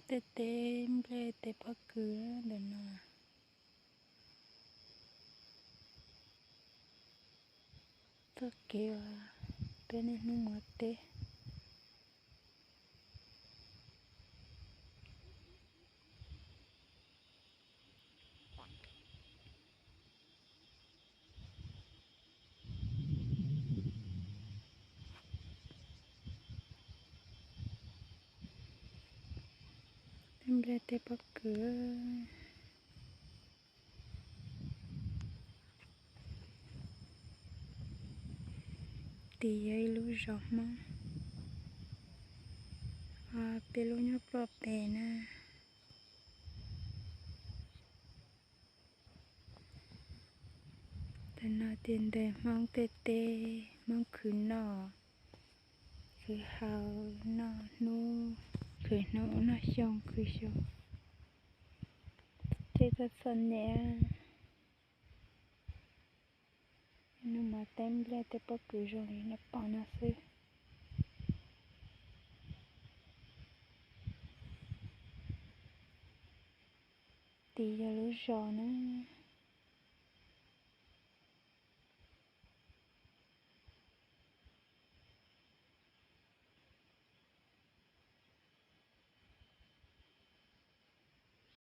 Tej teb nplej teb pob kws ntawm no. Txoj kev uas peb niaj hnub mus teb. Tej nplej tej pob kws. Tid yog ib lub zos Hmoob, peb lub nyob ploj pem na. Tam no tias ntawm Hmoob tej teb, Hmoob khwv noj khwv haus, noj hnub khwv hnub, noj xyoo khwv xyoo. Tej txoj txoj niam. Hnub no teb nplej tej pob kws zoo li nej pom no xwb. Tid yog lub zos na.